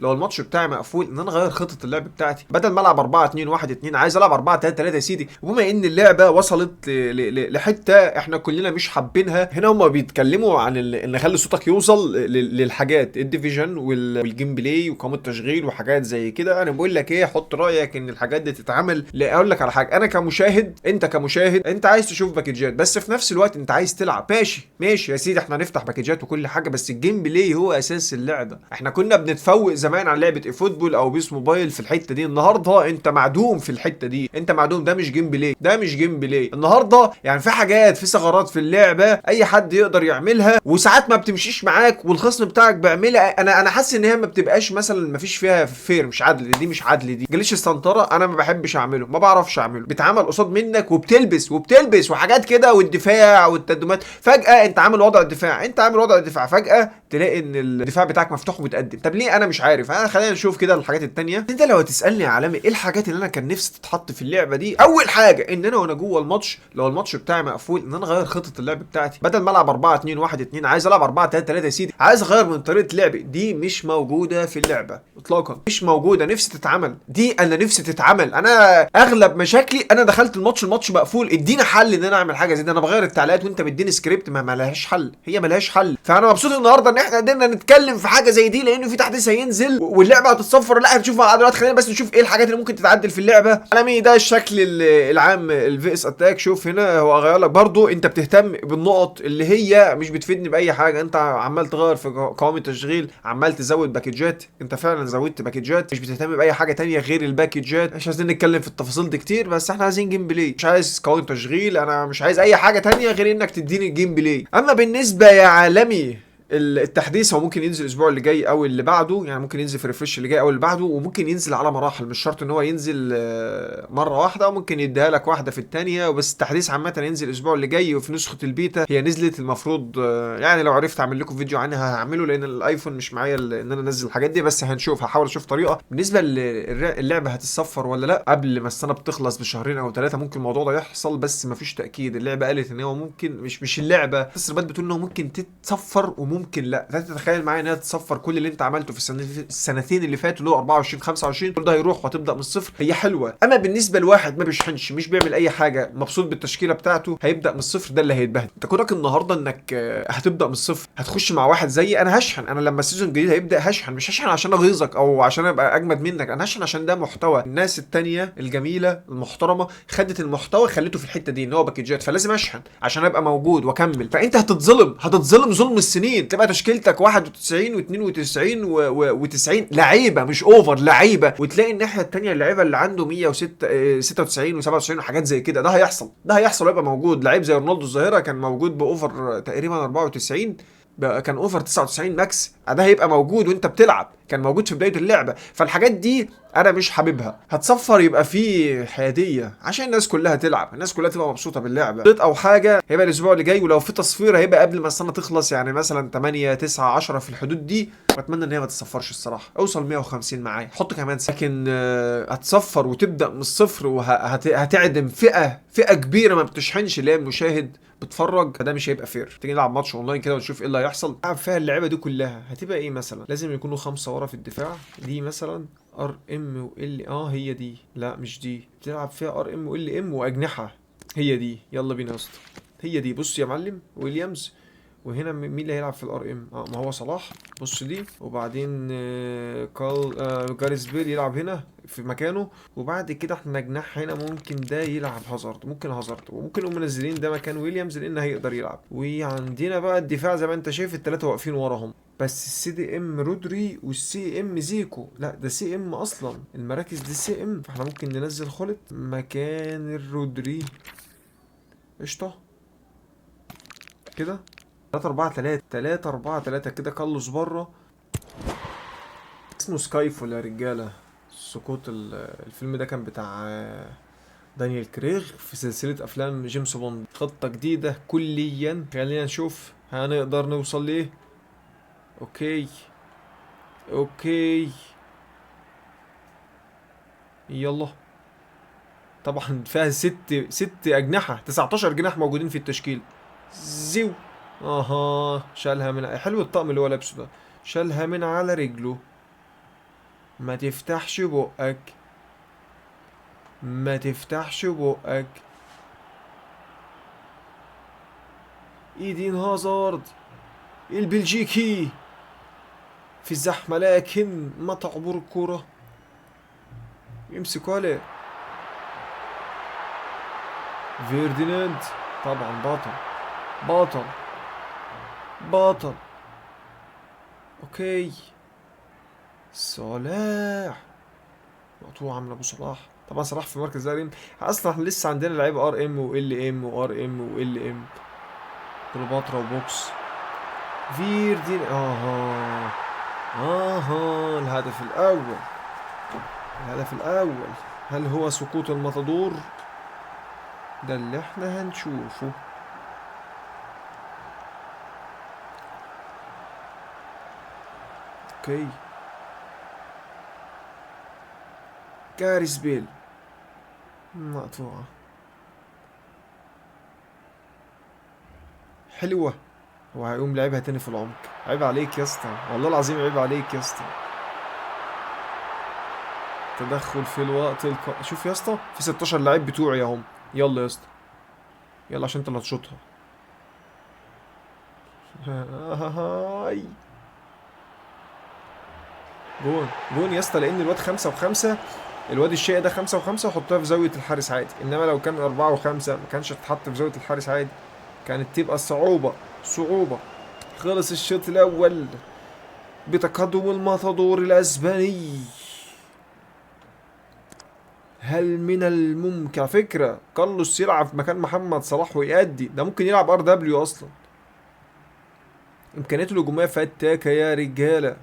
لو الماتش بتاعي مقفول ان انا اغير خطه اللعب بتاعتي، بدل ما العب 4 2 1 2 عايز العب 4 3 3 يا سيدي. وبما ان اللعبة وصلت لحته احنا كلنا مش حابينها، هنا هم بيتكلموا عن ان خلي صوتك يوصل للحاجات ال division وال gameplay وقائمة التشغيل وحاجات زي كده. انا بقول لك ايه، حط رايك ان الحاجات دي تتعمل. لا اقول لك على حاجة، انا كمشاهد، انت كمشاهد، انت عايز تشوف باكجات، بس في نفس الوقت انت عايز تلعب. ماشي ماشي يا سيدي، احنا هنفتح باكجات وكل حاجة، بس ال gameplay هو اساس اللعبة. احنا كنا بنتفوق زمان على لعبه eFootball او PES Mobile في الحتة دي، النهارده انت معدوم في الحتة دي، انت معدوم. ده مش gameplay، ده مش gameplay النهارده. يعني في حاجات، في ثغرات في اللعبة اي حد يقدر يعملها، وساعات ما بتمشيش معاك والخصم بتاعك بيعملها. انا حاسس ان هي ما بتبقاش مثلا، ما فيش فيها fair، مش عدل، دي مش عدل. دي glitch السنتره انا ما بحبش اعمله، ما بعرفش اعمله، بيتعمل قصاد منك وبتلبس وبتلبس وحاجات كده، والدفاع والتقدمات، فجاة انت عامل وضع الدفاع، انت عامل وضع الدفاع، فجاة تلاقي ان الدفاع بتاعك مفتوح ومتقدم. طب ليه؟ انا مش عارف. انا خلينا نشوف كده الحاجات التانية. انت لو هتسالني يا عالمي ايه الحاجات اللي انا كان نفسي تتحط في اللعبة دي، اول حاجة ان انا وانا جوه الماتش لو الماتش بتاعي مقفول ان انا اغير خطه اللعب بتاعتي، بدل ما العب 4 2 1 2 عايز العب 4 3 3 يا سيدي، عايز اغير من طريقه لعبي. دي مش موجودة في اللعبة اطلاقا، مش موجودة. نفسي تتعمل دي، انا نفسي تتعمل. انا اغلب مشاكلي انا دخلت الماتش، الماتش مقفول، ادينا حل ان انا اعمل حاجة زي دي. انا بغير التعليقات وانت مديني سكريبت، ما لهاش حل، هي ما لهاش حل. فانا مبسوط النهارده ان احنا قدرنا نتكلم في حاجة زي دي، لانه في تحديث هينزل واللعبة هتتصفر. لا هنشوف مع دلوقتي، خلينا بس نشوف ايه الحاجات اللي ممكن تتعدل في اللعبة. عالمي ده الشكل العام ال VS Attack. شوف هنا هو غير لك برضو، انت بتهتم بالنقط اللي هي مش بتفيدني باي حاجة، انت عمال تغير في قوائم التشغيل، عمال تزود باكجات، انت فعلا زودت باكجات، مش بتهتم باي حاجة تانية غير الباكجات. مش عايزين نتكلم في التفاصيل دي كتير، بس احنا عايزين gameplay، مش عايز قوائم تشغيل، انا مش عايز اي حاجة تانية غير انك تديني ال gameplay. اما بالنسبة يا عالمي التحديث، هو ممكن ينزل الاسبوع اللي جاي او اللي بعده، يعني ممكن ينزل في refresh اللي جاي او اللي بعده، وممكن ينزل على مراحل، مش شرط ان هو ينزل مرة واحدة، وممكن يديها لك واحدة في الثانية. بس التحديث عامة ينزل الاسبوع اللي جاي. وفي نسخه البيتا هي نزلت المفروض، يعني لو عرفت اعمل لكم فيديو عنها هعمله، لان الايفون مش معايا ان انا انزل الحاجات دي، بس هنشوف، هحاول اشوف طريقه. بالنسبة للعبة هتتصفر ولا لا قبل ما السنة بتخلص بشهرين او 3 ممكن الموضوع ده يحصل، بس مفيش تاكيد. اللعبة قالت ان هو ممكن، مش اللعبة، التسريبات بتقول ان هو ممكن تتصفر وممكن لا. لا تتخيل معايا انها تصفر كل اللي انت عملته في السنتين اللي فاتوا اللي هو 24 25، كل ده هيروح وهتبدا من الصفر. هي حلوة. اما بالنسبة لواحد ما بيشحنش، مش بيعمل اي حاجة، مبسوط بالتشكيله بتاعته، هيبدا من الصفر، ده اللي هيتبهدل. انت كونك النهارده انك هتبدا من الصفر، هتخش مع واحد زيي، انا هشحن. انا لما ال season الجديد هيبدا هشحن، مش هشحن عشان اغيظك او عشان ابقى اجمد منك، انا هشحن عشان ده محتوى. الناس التانية الجميلة المحترمة خدت المحتوى خليته في الحتة دي ان هو باكجات، فلازم اشحن عشان ابقى موجود واكمل. فانت هتتظلم، هتتظلم ظلم السنين. تبقى تشكيلتك 91 و92 و90 لعيبة، مش over لعيبة، وتلاقي الناحية التانية اللعيبة اللي عنده 106 96 و97 وحاجات زي كده. ده هيحصل، ده هيحصل ويبقى موجود. لعيب زي رونالدو الظاهرة كان موجود ب over تقريبا 94، بقى كان over 99 max، ده هيبقى موجود وانت بتلعب، كان موجود في بداية اللعبة. فالحاجات دي انا مش حاببها. هتصفر يبقى في حيادية عشان الناس كلها تلعب، الناس كلها تبقى مبسوطة باللعبة. او حاجة هيبقى الاسبوع اللي جاي، ولو في تصفير هيبقى قبل ما السنة تخلص، يعني مثلا 8 9 10 في الحدود دي. واتمنى ان هي ما تصفرش الصراحة، اوصل 150 معايا، حط كمان. لكن هتصفر وتبدا من الصفر وهتعدم فئة كبيرة ما بتشحنش اللي هي المشاهد بتفرج، فده مش هيبقى fair. تيجي نلعب ماتش اونلاين كده ونشوف ايه اللي هيحصل. لعب فيها اللعيبة دي كلها هتبقى ايه مثلا؟ لازم يكونوا 5 ورا في الدفاع. دي مثلا RM و L، هي دي، لا مش دي، بتلعب فيها RM و LM واجنحه، هي دي. يلا بينا يا اسطى، هي دي. بص يا معلم، ويليامز، وهنا مين اللي هيلعب في ال RM؟ ما هو صلاح. بص دي، وبعدين كال جاريس بيل يلعب هنا في مكانه، وبعد كده احنا جناح هنا ممكن ده يلعب هازارد، ممكن هازارد، وممكن نقوم منزلين ده مكان ويليامز لان هيقدر يلعب. وعندنا بقى الدفاع زي ما انت شايف الثلاثة واقفين وراهم، بس ال CDM رودري وال CM زيكو، لا ده CM اصلا، المراكز دي CM، فاحنا ممكن ننزل خولت مكان الرودري. قشطه كده 3 4 3 3 4 3 كده. كارلوس بره، اسمه Skyfall يا رجاله. سقوط الفيلم ده كان بتاع دانيال كريغ في سلسلة أفلام جيمس بوند. خطة جديدة كليا، خلينا نشوف هنقدر نوصل ليه. okay okay يلا. طبعا فيها ست أجنحة، 19 جناح موجودين في التشكيل. زيو، اها شالها من، حلو الطقم اللي هو لابسه ده، شالها من على رجله. ما تفتحش بقك، ما تفتحش بقك. ايدين هازارد البلجيكي في الزحمة، لكن ما تعبر الكرة. يمسكوا عليه فيرديناند، طبعا بطل بطل بطل. okay صلاح مقطوعة من ابو صلاح. طبعا صلاح في مركز RM، اصلا احنا لسه عندنا لعيبة ار ام وال ام وار ام وال ام، كليوباترا وبوكس. فيردين، اها اها، الهدف الاول، الهدف الاول. هل هو سقوط الماتادور؟ ده اللي احنا هنشوفه. okay كاريس بيل مقطوعة حلوة، هو هيقوم لعبها تاني في العمق. عيب عليك يا اسطى، والله العظيم عيب عليك يا اسطى. تدخل في الوقت شوف يا اسطى في 16 لعيب بتوعي اهم. يلا يا اسطى يلا، عشان انت اللي هتشوطها. جون جون يا اسطى، لان الواد 5 و5، الواد الشقي ده 5 و5 وحطها في زاوية الحارس عادي، انما لو كان 4 و5 ما كانش اتحط في زاوية الحارس عادي، كانت تبقى صعوبة صعوبة. خلص الشوط الأول بتقدم الماتادور الأسباني. هل من الممكن على فكرة كارلوس يلعب في مكان محمد صلاح ويأدي؟ ده ممكن يلعب RW أصلا. إمكانياته الهجومية فتاكة يا رجالة.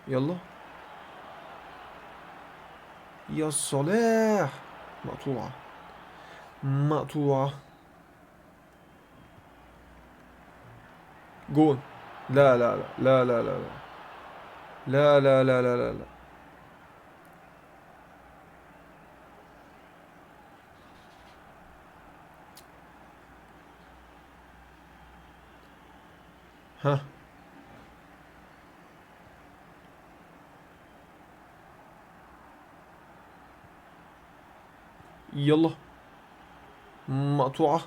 يلا يا صلاح، مقطوعة مقطوعة. جون. لا لا لا لا لا لا لا لا لا لا لا لا. ها يلا مقطوعة.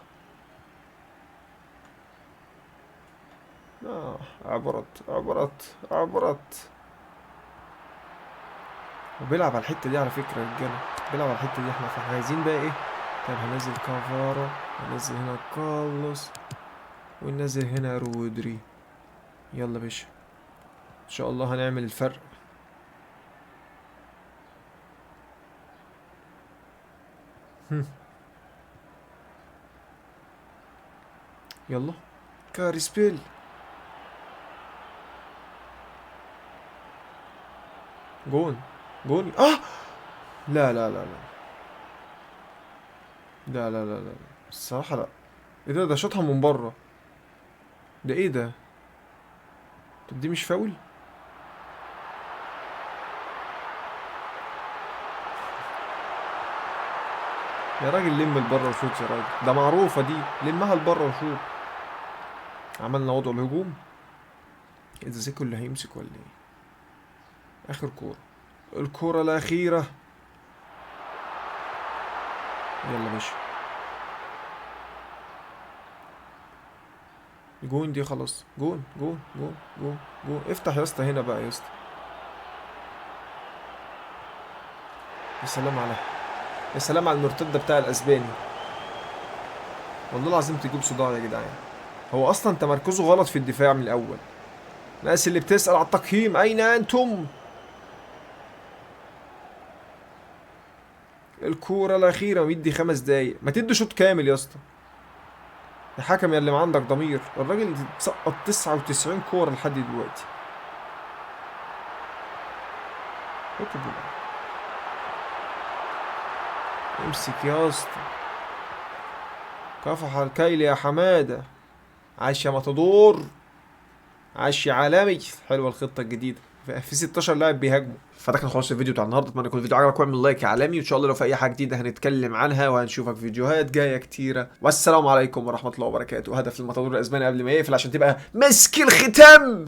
عبرت عبرت عبرت. وبيلعب على الحتة دي على فكرة يا رجالة، بيلعب على الحتة دي. احنا فاحنا عايزين بقى ايه؟ طيب هنزل كافارا، هنزل هنا كارلوس، وننزل هنا رودري. يلا يا باشا ان شاء الله هنعمل الفرق. يلا كاريس بيل. جون جون. لا لا لا لا لا لا لا لا الصراحة لا. ايه ده؟ ده شاطها من بره. ده ايه ده؟ طب دي مش فاول؟ يا راجل لم لبره وشوط يا راجل، ده معروفة دي، لمها لبره وشوط. عملنا وضع الهجوم. ايه ده؟ زيكو اللي هيمسك ولا ايه؟ اخر كورة، الكورة الأخيرة. يلا يا باشا جون دي خلاص. جون جون جون جون جون. افتح يا اسطى هنا بقى يا اسطى. يا سلام عليها، يا سلام على المرتدة بتاع الأسباني. والله العظيم تجيب صداع يا جدعان. هو أصلا تمركزه غلط في الدفاع من الأول. الناس اللي بتسأل على التقييم، أين أنتم؟ الكورة الأخيرة ويدي 5 دقايق. ما تدي شوط كامل يا اسطى. يا حكم يا اللي ما عندك ضمير. الراجل سقط 99 كورة لحد دلوقتي. امسك يا اسطى. كفح الكيل يا حمادة. عاش يا ماتادور، عاش يا عالمي. حلوة الخطة الجديدة. في 16 لاعب بيهاجموا. فده كان خلاص الفيديو بتاع النهارده، اتمنى يكون الفيديو عجبك، واعمل like عالمي، وان شاء الله لو في اي حاجة جديدة هنتكلم عنها، وهنشوفك في فيديوهات جاية كتيرة. والسلام عليكم ورحمة الله وبركاته. هدف الماتادور الاسباني قبل ما يقفل عشان تبقى مسك الختام.